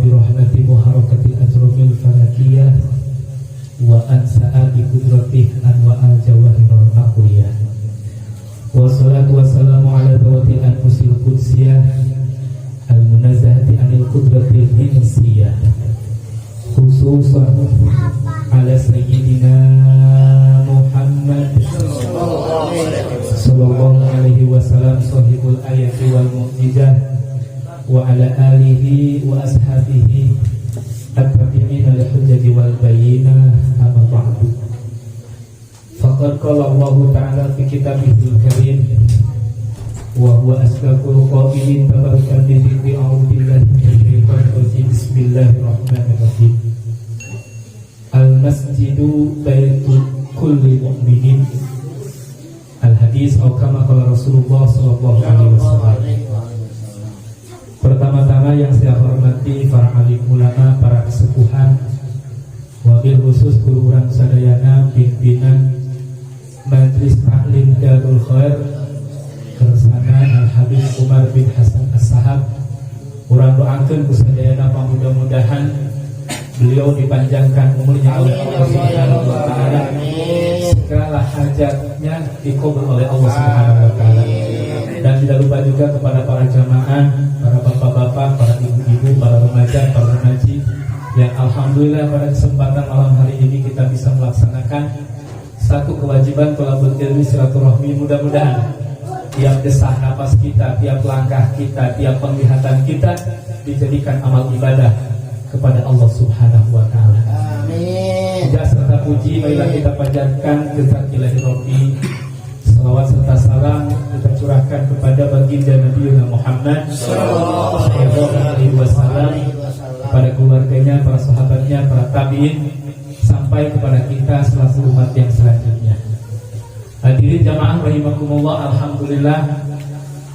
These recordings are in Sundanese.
bi rahmati muharakatil ajrumil falakiyah wa ansa'a bi qudratih anwa'al jawahirul aqliyah. Wassalatu wassalamu ala dzawatil anfusil qudsiyah al-munazzahati anil qudratil insiyah, khususan ala sayyidina Muhammad sallallahu alaihi wasallam, sahibul ayati wal mu'jizah, wa ala alihi wa ashabihi at-tabi'in al-hujjati wal bayyinah. Amma ba'du, faqad qala Allah ta'ala fi kitabihil karim wa huwa asdaqul qailin, tabarukan bi dzikri, a'udzu billahi minasyaitonir rajim, bismillahirrahmanirrahim. Al masjidu baitu kulli mu'minin, al hadis, atau kama qala Rasulullah sallallahu alaihi wasallam. Pertama-tama yang saya hormati para alim ulama, para kesepuhan, wabil khusus guru urang sadayana, pimpinan Majelis Taklim Darul Khair Kersana Al Habib Umar bin Hasan As-Sahab. Urang doakeun ku sadayana, mudah-mudahan beliau dipanjangkan umurnya oleh Allah Subhanahu wa taala. Segala hajatnya dikabul oleh Allah Subhanahu wa taala. Dan tidak lupa juga kepada para jamaah, para bapak-bapak, para ibu-ibu, para remaja, para remaji yang alhamdulillah pada kesempatan malam hari ini kita bisa melaksanakan satu kewajiban thalabul ilmi silaturahmi. Mudah-mudahan tiap desah nafas kita, tiap langkah kita, tiap penglihatan kita dijadikan amal ibadah kepada Allah Subhanahu wa taala. Amin. Puja serta puji marilah kita panjatkan ke zat Ilahi Rabbi. Salawat serta salam kita curahkan kepada baginda Nabi Muhammad sallallahu alaihi wasallam, kepada keluarganya, para sahabatnya, para tabiin, sampai kepada kita selaku umat yang selanjutnya. Hadirin jamaah rahimakumullah, alhamdulillah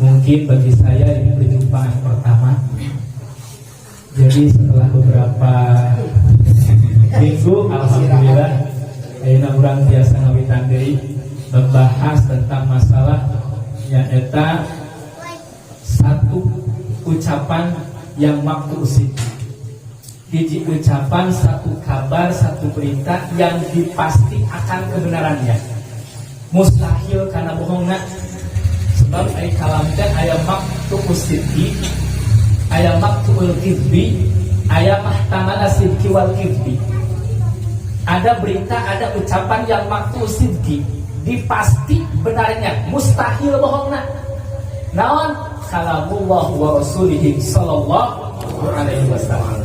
mungkin bagi saya ini perjumpaan pertama. Jadi setelah beberapa minggu, alhamdulillah ayeuna urang biasa ngawitan deui membahas tentang masalah nyaeta satu ucapan yang waktu usid, hiji ucapan, satu kabar, satu berita yang dipasti akan kebenarannya, mustahil karena bohongna, sebab ai kalam teh aya maqthu'us sidqi, aya maqthu'ul kizbi, aya mahtamala sidqi wal kizbi. Ada berita, ada ucapan yang maqthu'us sidqi, dipasti benarnya, mustahil bohongna. Naon? Kalamullah wa rasulihi sallallahu alaihi wasallam.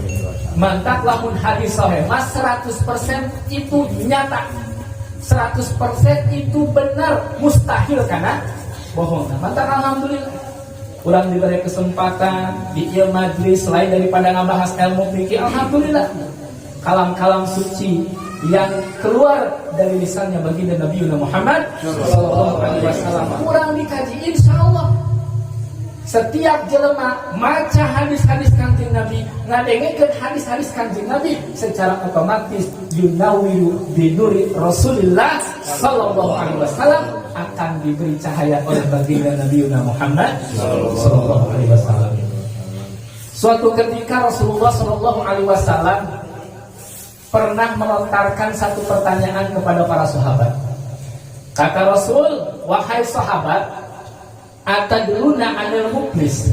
Mantak lamun hadis sahih mas 100% itu nyata, 100% itu benar, mustahil karena bohong. Nah, mantak alhamdulillah urang diberi kesempatan di ieu majlis, selain daripada ngabahas ilmu fikih, alhamdulillah kalam-kalam suci yang keluar dari lisannya baginda Nabi Muhammad sallallahu alaihi wasallam kurang dikaji. Insya Allah setiap jelema maca hadis-hadis Kanjeng Nabi, ngadengekeun hadis-hadis Kanjeng Nabi, secara otomatis yunawiru binuri Rasulillah sallallahu alaihi wasallam, akan diberi cahaya oleh baginda Nabi Muhammad sallallahu alaihi wasallam. Suatu ketika Rasulullah sallallahu alaihi wasallam pernah melontarkan satu pertanyaan kepada para sahabat. Kata Rasul, "Wahai sahabat, atadruna anil muflis?"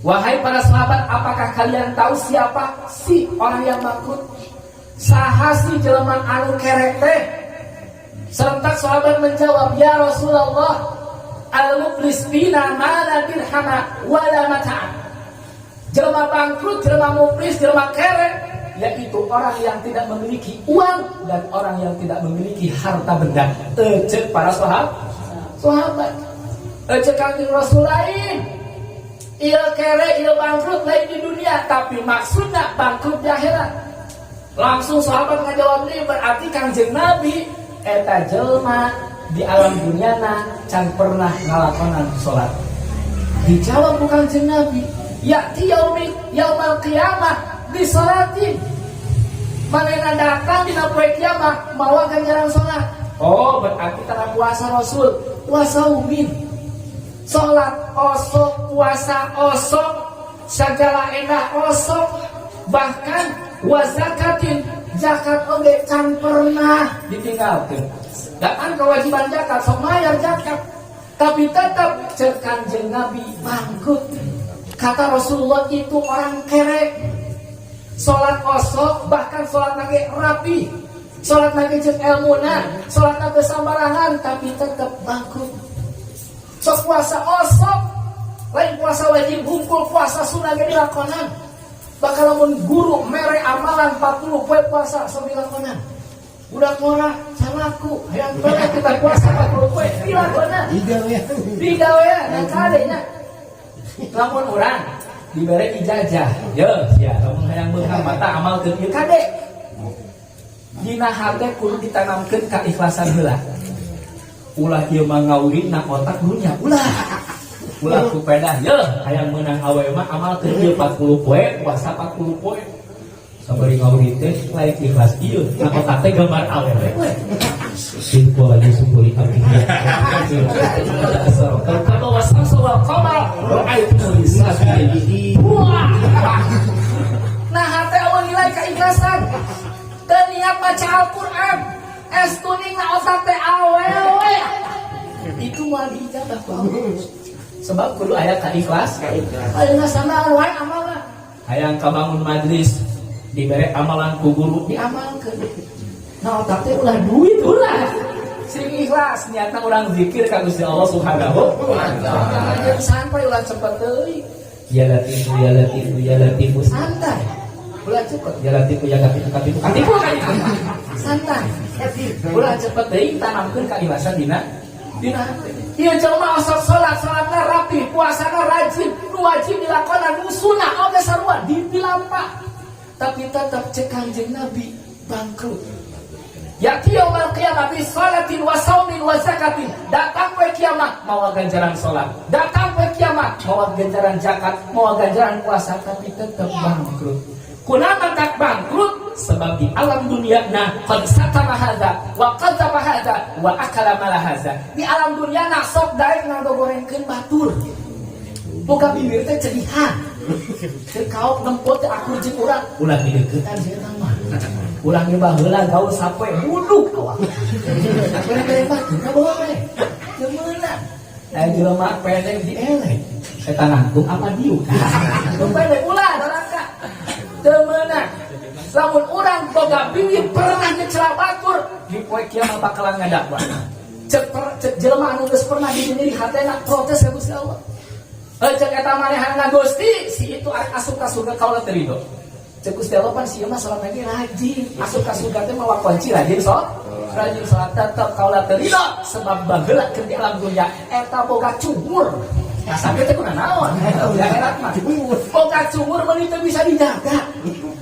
Wahai para sahabat, apakah kalian tahu siapa si orang yang bangkrut? Saha si jelema anu kerek teh? Serentak sahabat menjawab, "Ya Rasulullah, al muflis fina ma la dirhama wala mata'a." Jelema bangkrut, jelema muflis, jelema kerek, yaitu orang yang tidak memiliki uang dan orang yang tidak memiliki harta benda. Ecek para sahabat. Sahabat. Ecek Kanjeng Rasul lain. Ieu kere, ieu bangkrut lain di dunia, tapi maksudnya bangkrut di akhirat. Langsung sahabat ngajawab nih, berarti Kanjeng Nabi eta jelma di alam dunia na can pernah ngalakonan sholat. Dijawab ku Kanjeng Nabi, ya'ti yaumi yaumal qiyamah bi sholatin. Manehna datang dina poe kiamat mawa ganjaran sholat. Oh, berarti tara puasa Rasul, puasa umin. Salat osok, puasa osok, segala enak osok. Bahkan wa zakatin, zakat oge can pernah ditinggalkeun. Datang kewajiban zakat, sok mayar zakat, tapi tetap cek Kanjeng Nabi bangkrut. Kata Rasulullah, itu orang kere. Salat osok, bahkan salat lagi rapi, salat lagi jeung elmuna, salat lagi sambarangan, tapi tetap bangkrut. Sok puasa osok, lain puasa wajib hungkul, puasa sunnah ge dilakonan. Bakal lamun guru mere amalan 40 poe puasa, sok dilakonan. Budak ngora calaku hayang pernah kita puasa 40 poe, dilakonan. Digawean. Digawean. Dan kadenya lamun urang dibere ijazah, ye sia lamun hayang beunghar mata amalkeun ieu. Kade, dina hate kudu ditanamkeun keikhlasan heula. Ulah ieu mah ngawurin otak dunya, ulah, ulah ku pedah. Ye, hayang meunang awe mah amalkeun ieu 40 poe, puasa 40 poe. Sabari ngawurin teh lain ikhlas ieu, na otak teh gambar awewe we. Qala Yusuf li abihi kama wasamsa wal qamar ra'aitu lisajidin. Wah. Nah, hate euweuh nilai keikhlasan. Teu niat baca Al-Qur'an. Es kuning na otak teh awewe. Itu moal diijabah ku Allah. Sebab kudu aya kaikhlas. Ayeuna sana wae amalan. Hayang kabangun majlis, dibere amalan ku guru, diamalkeun. Nah, otak teh ulah duit, ulah. Sing ikhlas niatna urang zikir ka Gusti Allah Subhanahu wa taala. Jeung santai, ulah cepet teuing. Ya Latifu, ya Latifu, ya Latifu, santai. Ulah cepet, ya Latifu, ya Latifu, katifu, katifu, katifu. Santai. Ulah cepet teuing, tanamkeun keikhlasan dina hati. Ieu jelema osok salat, salatna rapi, puasana rajin, nu wajib dilakonan, nu sunah oge sarua dipilampa. Tapi tetap cek Kanjeng Nabi bangkrut. Ya'ti yaumal qiyamah bi salatin wa saumin wa zakatin. Datang poe kiamat mawa ganjaran salat. Datang poe kiamat mawa ganjaran zakat, mawa ganjaran puasa, tapi tetap bangkrut. Kunaon tak bangkrut? Sebab di alam dunia nah qad satama hadza wa qadzaba hadza wa akala mala hadza. Di alam dunia nah sok daek ngagogorengkeun batur. Boga bibir teh cedihan. Teu kaok nempo, teu akur jeung urang, ulah dideuketan sieun mah. Ulah ge baheula gaul sapoe buduk awak. Bere-bere batur ka boleh. Teu meunang. Aya jelema pendek dielek. Eta nangtung apa diuk? Nu pendek ulah neraka. Teu meunang. Lamun urang boga bibir pernah nyecela batur, di poe kiamat bakalan ngadakwah. Cek jelema anu geus pernah dinyeri hatena protes ka Gusti Allah. Eh, cek eta manehna, Gusti, si itu arek asup ka surga, kaula teu ridho. Cek Gusti Allah, pan si ieu mah salat lagi rajin, asup ka surga teh mawa kunci rajin sok. Rajin salat, tetep kaula teu ridho sebab baheula keur di alam dunya eta boga cungur. Nah, sampai teh kuna naon? Di akhirat mah. Boga cungur meuni teu bisa dijaga.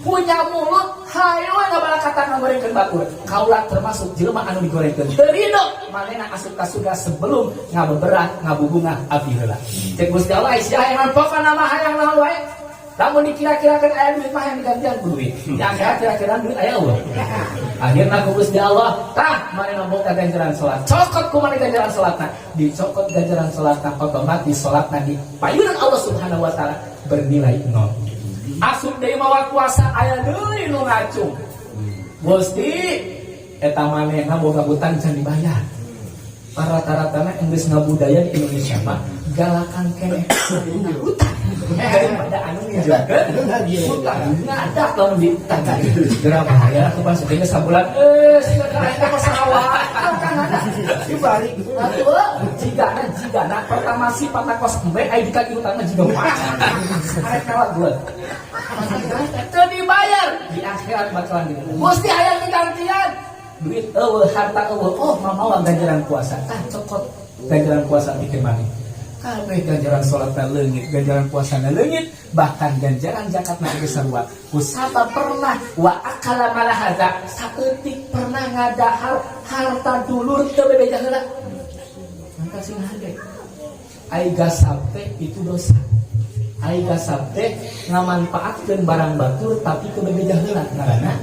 Punya mulut hayo ngabalakatan ngagorengkeun batur. Kaula termasuk jelema anu digorengkeun. Teu ridho manehna asup ka surga sebelum ngabeberah ngabubungah abdi heula. Cek Gusti Allah, sia hayang pokona mah hayang naon wae. Lamun dikira-kirakan aya duit mah yang digantian ku duit. Di akhirat kira-kira duit aya euweuh. Akhirna ku Gusti Allah, tah manehna boga ganjaran salat. Cokot ku maneh ganjaran salatna. Dicokot ganjaran salatna, otomatis salatna di payunan Allah Subhanahu wa taala bernilai nol. Asup deui mawa puasa, aya deui nu ngacung. Gusti, eta manehna boga hutang can dibayar. Rata-ratana geus ngabudaya di Indonesia mah galakan keneh hutang daripada anu nginjemkeun hutang. Ngadak lamun diutang. Geura bahaya aku pas teh sabulan sih ka eta ka Sarawak kan ada. Dibalik. Atuh jigana jigana pertama sifatna kos embe, ai dikaki hutang mah jiga macan. Arek kawat bulan. Teu dibayar, di akhirat bakalan gitu. Gusti, hayang digantian. Duit euweuh, harta euweuh. Oh, mamawa ganjaran puasa. Tah cokot ganjaran puasa bikin maneh. Kabeh ganjaran salatna leungit, ganjaran puasana leungit, bahkan ganjaran zakatna ge sarua. Kusabab pernah wa akala mala hadza, saeutik pernah ngadahar harta dulur teu bebeja heula. Mangka sing hade. Ai gasab teh itu dosa. Ai gasab teh ngamanfaatkeun barang batur tapi teu bebeja heula, ngaranna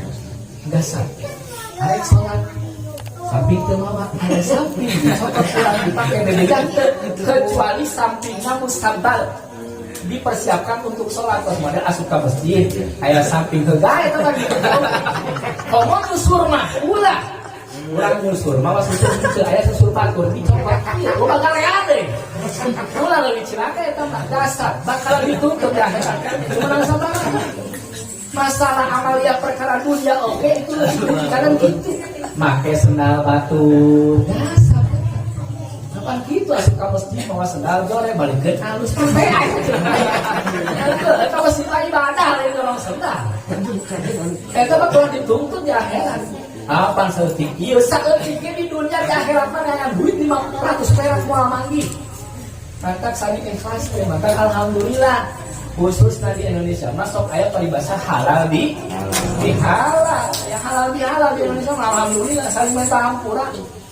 gasab. Arek salat samping teu mawa, aya samping dicokot ulah dipake bebeja teu, kecuali sampingna musabal. Dipersiapkan untuk sholat, terus model asup ka masjid aya samping heula eta mah gitu. Komo nyusur mah ulah. Urang nyusur mah susur teu aya, susur batur dicokot ieu loba galean deui. Ulah, leuwih cilaka eta mah, dasar bakal dituntut di akhirat kan. Cuma sama masalah amalia perkara dunia, oke, itu lebih kadang gitu make sendal batu dasar. Kapan gitu asup ka masjid mawa sendal jore, balikeun alus sampai itu eta masjid mah ibadah, lain orang sendal. Eta mah kalau dituntut di akhirat apa saeutik ieu, saeutik di dunia, di akhirat mah yang duit 500 perak moal manggih. Mantak sami ikhlas teh, mantak alhamdulillah khususnya di Indonesia masuk aya paribasa halal di halal ya, halal di halal di Indonesia mah alhamdulillah saling minta hampura,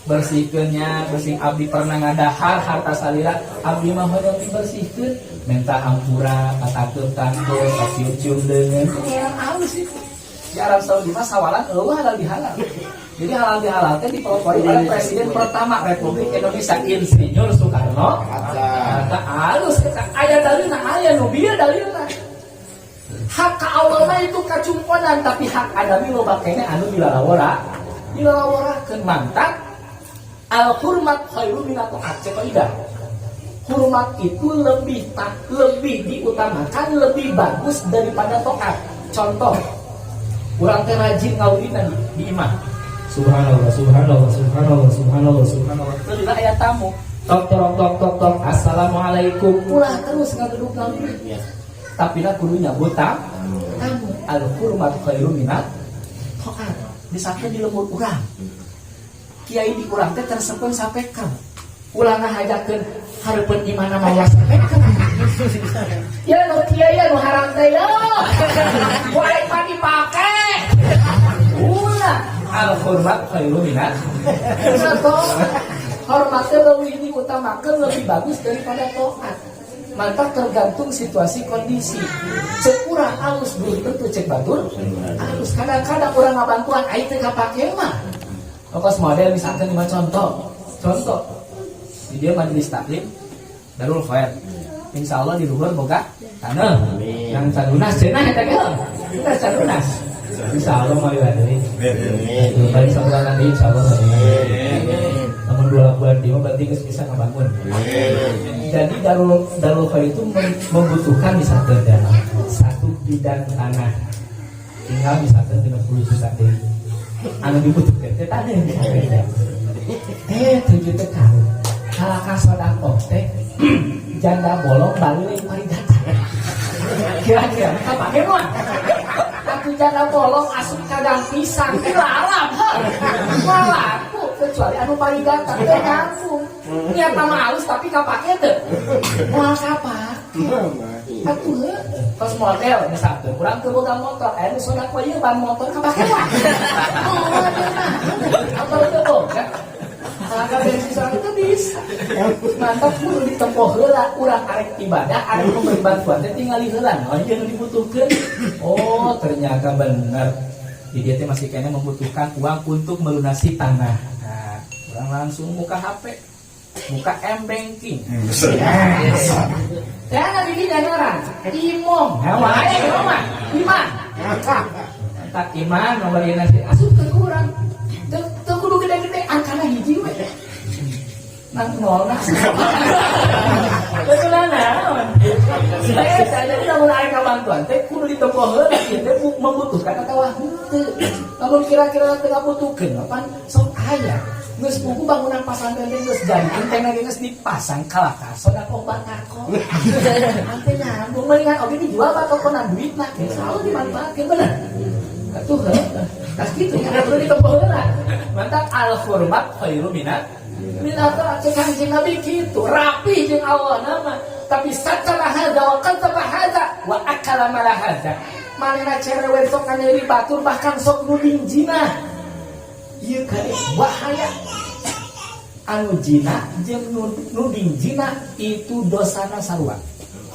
bersihkeunnya bersih. Abdi pernah ngadahar harta salira abdi mah hoyong dibersihkeun, minta hampura, katakeun tangkul, cium-cium deungeun yang halus itu. Di Arab Saudi mah sawalan euweuh halal di halal. Jadi halal di halal teh dipelopori oleh presiden pertama Republik Indonesia, Insinyur Soekarno Hatta. Halus eta, aya dalilna, aya nu bieu dalilna. Hak ka Allah mah itu kacumponan, tapi hak adami loba keneh anu dilalawara. Dilalaworakeun. Mantap. Al hurmat khairu minat taat, cek kaidah. Hormat itu lebih tak lebih diutamakan, lebih bagus daripada taat. Contoh, urang teh rajin ngawuritan di imah. Subhanallah, subhanallah, subhanallah, subhanallah, subhanallah. Terus aya tamu. Tok tok tok tok tok. Assalamualaikum. Ulah terus ngageduk ngawirit. Tapi lah kudu nyambut tamu. Al hurmat khairu minat taat. Misalnya di lembur urang. Kiai di urang teh tersepen sapekan. Ulah ngahajakeun hareupeun imana mawa sapekan. Ya nu kiai ya nu haram teh ya. Ku aing mah dipake. Ulah, al hurmat khairu minat taat. Hormatnya lebih diutamakan, lebih bagus daripada taat. Maka tergantung situasi kondisi. Cek urang alus belum tentu cek batur alus. Kadang-kadang urang ngabantuan aing teh kapake mah. Pokos model misalkan lima contoh. Contoh. Di dia majelis taklim Darul Khair. Insya Allah di luhur boga tanah. Yang can lunas cenah eta ge. Kita can lunas. Insya Allah mau deui. Paling sebulan nanti insya Allah. Namun 2 bulan dia berarti geus bisa ngebangun. Jadi Darul Darul Khair itu membutuhkan misalkan dana satu bidang tanah. Tinggal misalkan 50 juta deh. Anu dibutuhkan teh tanah misalkan. 7 teh kalau kalakah sodakoh teh janda bolong balik parigata. Kira-kira kapake mah? Atuh janda bolong asup kadang pisang dilalap. Moal laku kecuali anu parigata teh nyambung. Niat mah halus tapi kapake teu. Moal kapake. Atuh heuh. Tos model misalkan urang teu boga motor, aya nu sodakoh ieu ban motor, kapake mah? Oh, motor teu boga. Harga bensin soalnya itu bisa. Mantap, kudu ditempoh heula urang arek ibadah, arek memberi bantuan teh tingali heula. Oh, ieu nu dibutuhkeun. Oh, ternyata bener. Jadi dia teh masih kayaknya membutuhkan uang untuk melunasi tanah. Nah, urang langsung buka HP, buka M banking. Jangan di dinya orang. Imom, wae imom mah. Iman. Tak iman nomor ieu nasi asup ke urang. Teu teu kudu gede-gede, angkana hiji we. Nang nol nah. Betul naon. Saya jadi lamun aya kabantuan teh kudu ditempoh heula ieu teh membutuhkan atawa henteu. Lamun kira-kira teu ngabutuhkeun pan sok aya. Geus buku bangunan pasantren teh geus jadi, antena ge geus dipasang, kalakah sodakoh batako. Antena nyambung mendingan oge dijual batakona, duitna selalu dimanfaatkeun, bener. Atuh heuh. Tas kitu ya kudu ditempoh heula. Mantap, al hurmat khairu minat minat cek Kanjeng Nabi kitu, rapi jeung Allah nama. Tapi satara hadza wa qadzaba hadza wa akala mala hadza. Manehna cerewet, sok nganyeri batur, bahkan sok nuding zina. Ieu kade bahaya. Anu zina jeung nuding zina itu dosana sarua.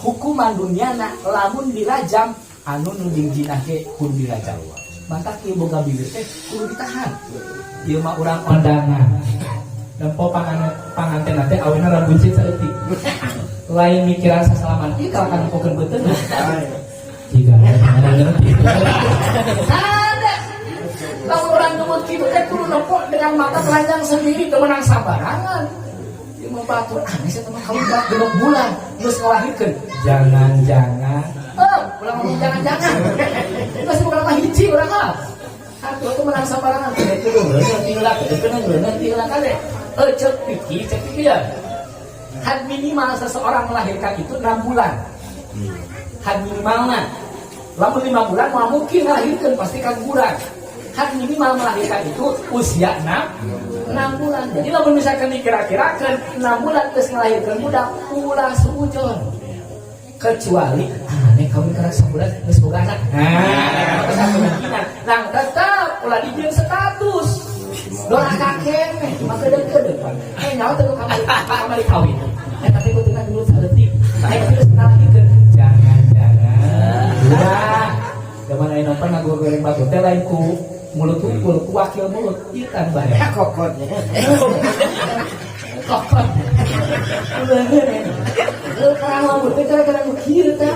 Hukuman duniana lamun dirajam, anu nuding zina ge kudu dirajam. Mantak ieu boga bibir teh kudu ditahan. Ieu mah urang ondangan. Nempo panganten teh awena rambuncit saeutik. Lain mikiran sasalaman ieu kalau kan nempokeun beuteung. Jika ada ngerti. Ada. Lamun urang ngemut kitu teh kudu nempo dengan mata telanjang sendiri, teu meunang sabarangan. Ieu mah batur aneh sih teman kawin 6 bulan geus ngalahirkeun. Jangan-jangan. Eh, ulah ngomong jangan-jangan. Geus bukan mah hiji urang mah. Atuh itu menang sabarangan kudu leungeun ti heula, kudu leungeun ti heula kade. Eh, cek fikih ya. Had minimal seseorang melahirkan itu 6 bulan. Had minimalnya. Lamun 5 bulan mau mungkin melahirkan, pasti kan kurang. Had minimal melahirkan itu usia 6 6 bulan. Jadi lamun misalkan dikira-kirakan 6 bulan geus ngalahirkeun budak, ulah suudzon. Kecuali aneh kawin karena sebulan geus boga anak. Nah, itu satu kemungkinan. Nah, tetap ulah dijieun status. Doraka keneh, cuma kedeung-kedeung pan. Eh, nyawa teh kamari kamari kawin. Eh, tapi kudu dulu saeutik. Eh, tapi geus ngalahirkeun. Jangan-jangan. Udah. Zaman ayeuna mah ngagoreng batu teh lain ku mulut tukul, ku wakil mulut. Ieu kan bahaya. Kokotnya. Kokot. Leungeun. Heuh, karang lamun teh gara-gara nu kieu tah.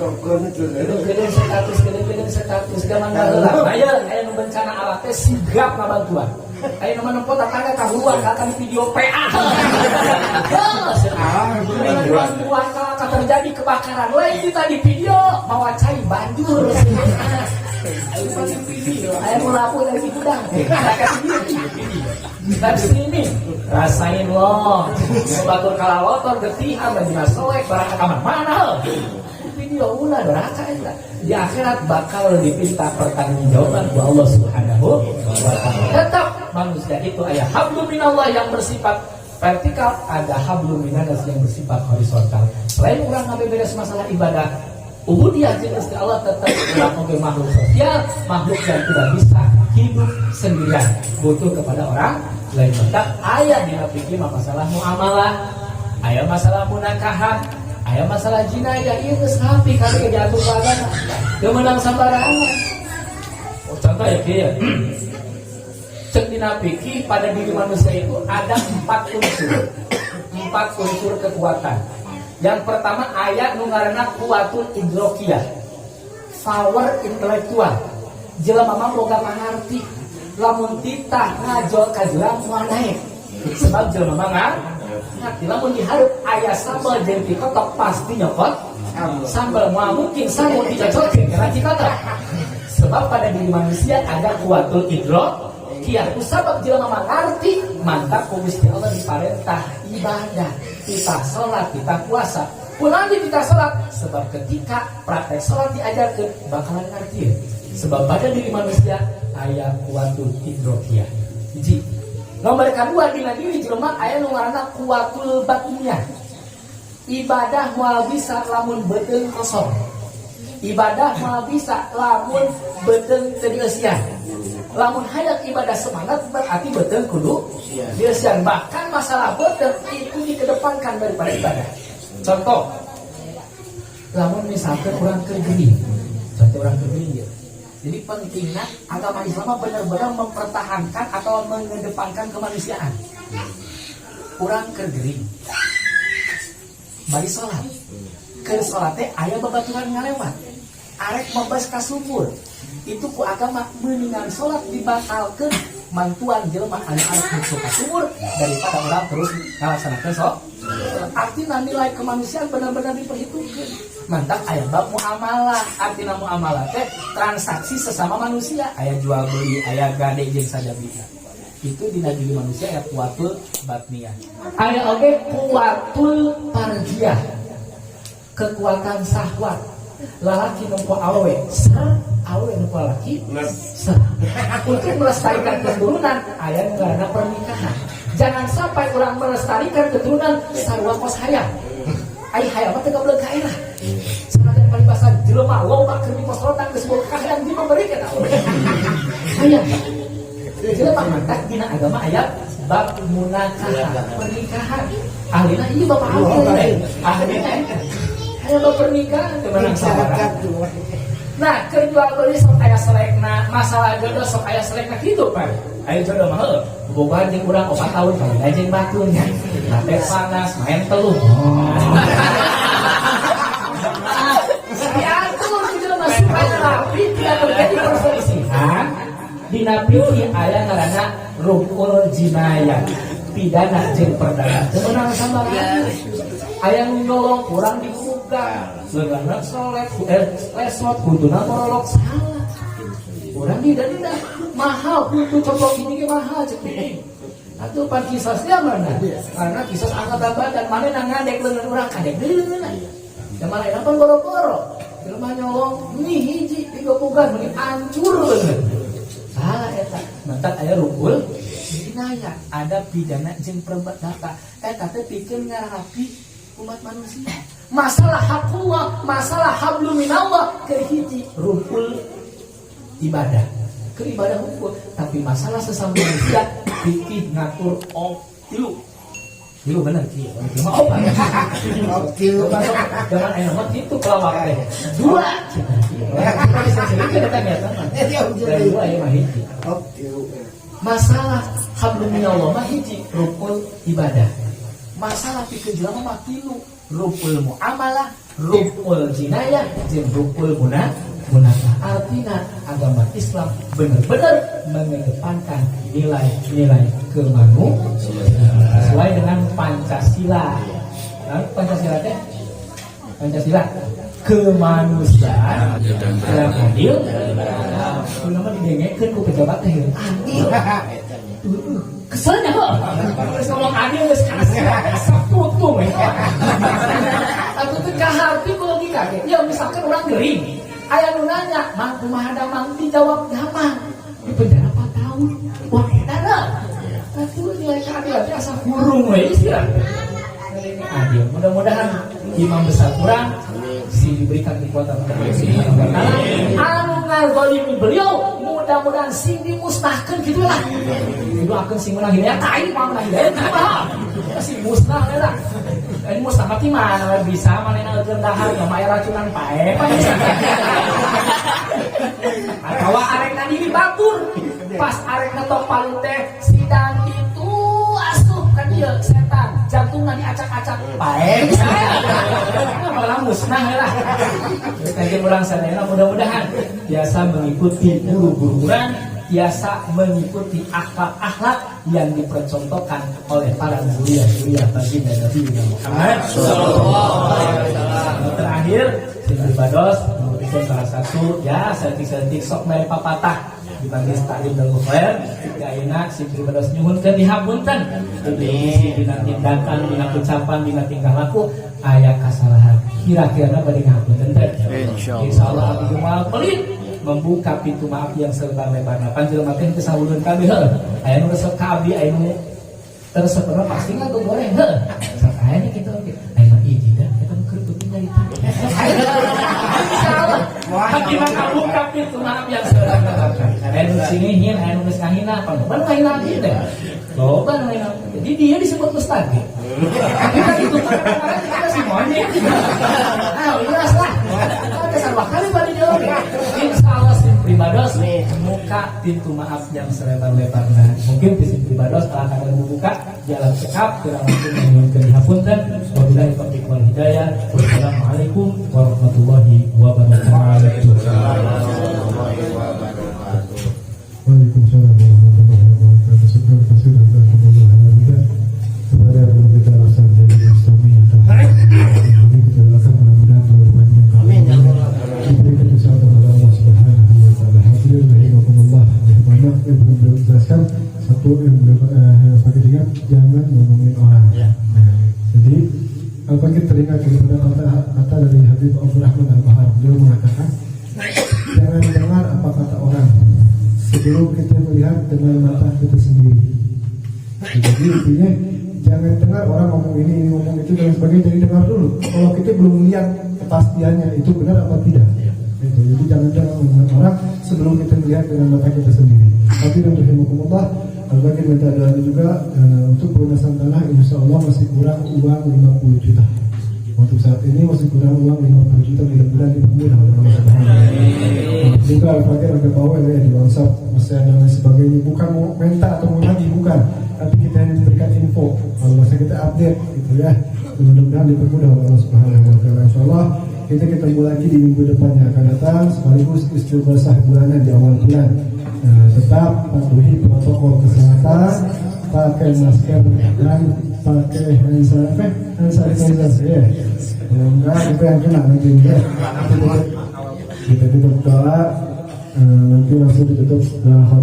Kokot itu. Kedeung status, kedeung status zaman baheula. Aya aya nu bencana alam teh sigap ngabantuan. Aya nu nempo tetangga kahuruan ka video PA. Heuh, ka terjadi kebakaran lain kita di video mawa cai banjur. Video aya nu lapu dari gudang. Live streaming rasain loh. Batur kalalotor getihan bajina soek barang ka mana video ulah doraka eta. Di akhirat bakal dipinta pertanggungjawaban ku Allah Subhanahu wa taala. Tetap manusia itu aya hablum minallah yang bersifat vertikal, ada hablum minannas yang bersifat horizontal. Selain orang ngabeberes masalah ibadah, ubudiyah jeung Gusti Allah, tetap urang oge makhluk sosial, makhluk yang tidak bisa hidup sendirian, butuh kepada orang lain. Tetap aya dina fikih mah masalah muamalah, aya masalah munakahat, aya masalah jinayah, ieu geus rapi kabeh diatur ku agama. Teu meunang sambarangan. Oh, contoh ya kieu. Cek dina fikih, pada diri manusia itu ada empat unsur. Empat unsur kekuatan. Yang pertama aya nu ngaranna quwwatul idrokiyah. Power intelektual. Jelema mah boga pangarti. Lamun titah ngajol ka jurang moal naik. Sebab jelema mah ngarti. Lamun dihareup aya sambal jeung cikotok, pasti nyokot sambal, moal mungkin sambal dicocolkeun kana cikotok. Sebab pada diri manusia ada quwwatul idrokiyah. Sabab jelema mah ngarti, mantap ku Gusti Allah diparentah ibadah. Kita sholat, kita puasa. Pulang di kita sholat, sebab ketika praktek sholat diajarkan bakalan ngerti. Sebab pada diri manusia aya quwwatul idrokiyah. Hiji. Nomor kedua, dina diri jelema aya nu ngaranna quwwatul batiniyah. Ibadah moal bisa lamun beuteung kosong. Ibadah moal bisa lamun beuteung teu dieusian. Lamun hayang ibadah semangat, berarti beuteung kudu dieusian. Bahkan masalah beuteung itu dikedepankan daripada ibadah. Contoh, lamun misalkan urang keur gering, contoh urang keur gering ya. Jadi pentingnya agama Islam benar-benar mempertahankan atau mengedepankan kemanusiaan. Urang keur gering, bari sholat, keur sholat teh aya babaturan ngalewat, arek mebas ka sumur. Itu ku agama mendingan sholat dibatalkan mantuan jelema anu arek masuk ka sumur daripada orang terus ngalaksanakeun sok. Artinya nilai kemanusiaan benar-benar diperhitungkan. Mantap, aya bab muamalah. Artinya muamalah teh transaksi sesama manusia, aya jual beli, aya gade jeung sajabina. Itu dina diri manusia aya quwwatul batniyah. Aya oge quwwatul farjiyah, kekuatan sahwat. Lalaki nempo awewe ser, awewe nempo lalaki ser. Untuk melestarikan keturunan aya nu ngaranna pernikahan. Jangan sampai orang melestarikan keturunan sarua kos hayang. Ai hayang mah teu gablek ka era. Sanajan paribasa jelema loba keur diposorotan geus boga kahayang diberikan awewe. Hayang. Jelema mantak dina agama aya bab munakahah, pernikahan. Ahlina ieu bapak ahli. Ahlina aya bab pernikahan teu meunang sabaran. Nah, keur jual beli sok aya selekna, masalah jodoh sok aya selekna kitu, Pak. Ayo jodoh mah heuh, bobogohan jeung urang 4 tahun kawin aja jeung batur nya. Nate panas, main teluh. Oh. Diatur gitu mah supaya rapi, tidak terjadi perselisihan. Dina fikih aya ngaranna rukul jinayah, pidana jeung perdana teu meunang sambarangan. Aya nu nyolong kurang dibuka, leungeunna solet, lesot, huntuna morolok, salah. Urang didenda mahal, huntu coplok ini ge mahal cek. Atuh pan kisosnya mana? Karena kisos angkatan badan, mana ngadek leungeun urang, kadek deui leungeunna. Zaman lain pan boro-boro. Jelema nyolong nih hiji digebugan meuni hancur leungeun. Salah eta. Matak aya rukul jinayah, ada pidana jeung perdata. Eta teh pikeun ngarapi umat manusia. Masalah hakullah, masalah hablum minallah ke hiji rukul ibadah. Ke ibadah hukum, tapi masalah sesama manusia fikih ngatur oh tilu. Tilu bener ki, mah opat. Tilu. Jangan enak mah gitu pelawak teh. Dua. Bisa sedikit eta nyata mah. Dari dua ya mah hiji. Tilu. Masalah hablum minallah mah hiji rukul ibadah. Masalah pikir jelema mah tilu, rukul muamalah, rukul jinayah, jeung rukul munafah. Artinya agama Islam benar-benar mengedepankan nilai-nilai kemanusiaan sesuai dengan Pancasila. Nah, Pancasila teh Pancasila kemanusiaan dan adil. Itu nama didengekeun ku pejabat teh adil. Keselnya kok. Geus ngomong adil geus kasih asap tutung we. Atuh teh kaharti ku logika ge. Ya misalkan orang gering, aya nu nanya, "Mang, kumaha damang?" Dijawab damang. Di penjara 4 tahun. Wah, edan lah. Atuh nilai keadilan teh asa hurung we istilah. Ini adil. Mudah-mudahan imam besar kurang si diberikan kekuatan oleh Allah Subhanahu wa taala. Anu ngazalimi beliau mudah-mudahan sing dimusnahkeun gitu lah. Didoakeun sing menang hidayah, tai mah menang hidayah kumaha? Sing musnah lah. Ini musnah mati mana bisa manehna eukeun dahar mah aya racunan pae pan bisa. Atawa arek diri batur. Pas arek ngetok palu teh sidang itu asup kan ieu setan jantungna diacak-acak pae bisa. Malah musnah lah. Jadi urang sadayana mudah-mudahan biasa mengikuti guru-guru urang, biasa mengikuti akhlak-akhlak yang dipercontohkan oleh para mulia-mulia baginda Nabi Muhammad. Terakhir, sim pribados merupakan salah satu ya saeutik-saeutik sok mere papatah di majelis taklim Darul Khair. Ayeuna sim pribados nyuhunkeun dihapunten dina tindakan, dina ucapan, dina tingkah laku aya kasalahan. Kira-kira bade ngapunten teh? Insyaallah. Insyaallah abdi moal pelit membuka pintu maaf yang selebar-lebarnya. Pan jelema teh teu sawulun kabeh heuh. Aya nu resep ka abdi, aya nu resep pasti ngagoreng heuh. Sok aya nya kitu oge. Aya mah hiji dah eta mah keur penting nyarita. Insyaallah. Abdi mah kabuka pintu maaf yang selebar-lebarnya. Aya nu sinihin, aya nu geus ngahina, pan loba nu ngahina abdi teh. Loba nu ngahina. Jadi dia disebut ustad ge. Tapi kan itu kan kemarin kita si monyet. Ah, jelas lah. Ada sarua kali bari dia oge. Insya Allah sim pribados muka pintu maaf yang selebar-lebarnya. Mungkin di sim pribados kalau kadang membuka jalan cekap kurang langsung menyuhunkeun dihapunten. Wabillahi taufiq wal hidayah. Wassalamualaikum warahmatullahi wabarakatuh. Waalaikumsalam warahmatullahi wabarakatuh. Syukran kasiran jazakumullah khairan kepada guru kita Ustaz Jadi Bustami yang telah ini kita doakan mudah-mudahan berpanjang. Amin ya Allah. Diberikan kesehatan oleh Allah Subhanahu wa taala. Hadirin rahimakumullah. Di mana yang beliau jelaskan satu yang beliau yang pakai ingat, jangan ngomongin orang. Ya. Nah, jadi apa kita teringat kepada kata kata dari Habib Abdurrahman Al-Bahar. Beliau mengatakan, jangan dengar apa kata orang sebelum kita melihat dengan mata kita sendiri. Jadi intinya jangan dengar orang ngomong ini, ini ngomong itu dan sebagainya. Jadi dengar dulu. Kalau kita belum melihat kepastiannya itu benar apa tidak. Itu. Jadi jangan dengar omongan orang sebelum kita melihat dengan mata kita sendiri. Tapi dan rahimakumullah, Al-Bakir minta doanya juga untuk pelunasan tanah. Insya Allah masih kurang uang 50 juta. Untuk saat ini masih kurang uang 50 juta, mudah-mudahan dipermudah oleh Allah Subhanahu wa taala. Juga Al-Fatih agak bawel ya di WhatsApp, masih dan lain sebagainya. Bukan mau minta atau mau nagih, bukan. Tapi kita hanya memberikan info. Kalau masa kita update gitu ya. Mudah-mudahan dipermudah oleh Allah Subhanahu wa taala. Insyaallah kita ketemu lagi di minggu depan yang akan datang sekaligus istighosah bulanan di awal bulan. Nah, tetap patuhi protokol kesehatan, pakai masker dan pakai hand sanitizer ya. Kalau enggak, itu yang kena nanti ya. Kita tutup doa, nanti langsung ditutup doa.